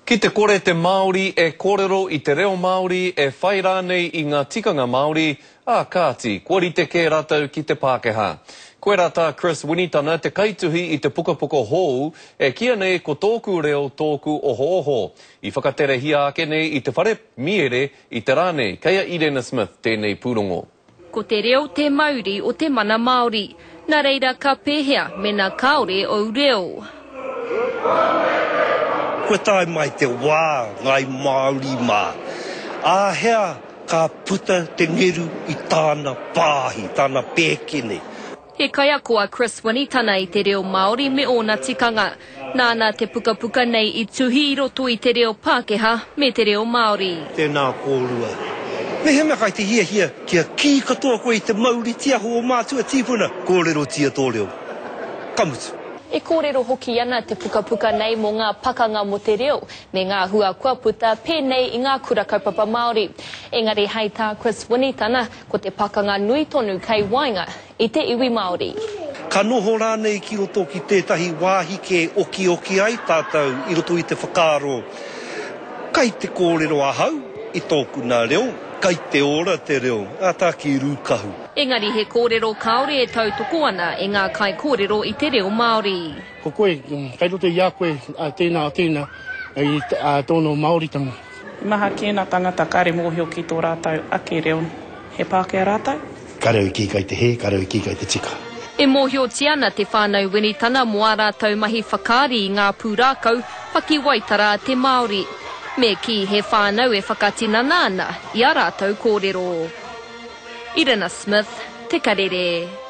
Ki te kore te Māori e kōrero i te reo Māori, e whai rānei i ngā tikanga Māori, ā kāti, kua rite kē rātou ki te Pākehā. Koirā tā Chris Winitana, te kaituhi i te pukapuka hou e kīia nei ko Tōku Reo Tōku Ohooho, i whakaterehia ake nei i te whare miere i te rā nei. Kei a Irena Smith tēnei pūrongo. Ko te reo te mauri o te mana Māori. Nā reira ka pēhea mēnā kāore ōu reo? Kua tae mai te wā, Ngāi Māori mā. Āhea ka puta te ngeru i tāna pāhi, tāna pēkene? He kaiako a Chris Winitana i te reo Māori me ōna tikanga. Nāna te pukapuka nei i tuhi i roto i te reo Pākehā me te reo Māori. Tēnā kōrua. Mehemea kai te hiahia kia kī katoa koe i te mauri tiaho o mātua tīpuna, kōrerotia tō reo. Ka mutu. E kōrero hoki ana te pukapuka nei mō ngā pakanga mō te reo me ngā hua kua puta pēnei i ngā kura kaupapa Māori. Engari hei tā Chris Winitana, Ko te pakanga nui tonu kei waenga i te iwi Māori. Ka noho rānei ki roto ki tētahi wāhi kē okioki ai tātou i roto i te whakaaro, kai te kōrero ahau i tōku nā reo, kai te ora te reo, ā tā ki Rūkahu. Engari he kōrero kāore e tautoko ana e ngā kaikōrero i te reo Māori. Ko koe, kei roto i a koe tēnā, tēnā i tōna Māoritanga. He maha kē nā tangata kare mōhio ki tō rātou ake reo, he Pākehā rātou? Kare au i kī kai te hē, kare au i kī kai te tika. E mōhiotia ana te whānau Winitana mō ā rātou mahi whakaari i ngā pūrākau pakiwaitara a te Māori. Me kī he whānau e whakatinana ana i ā rātou kōrero. Irina Smith, Te Karere.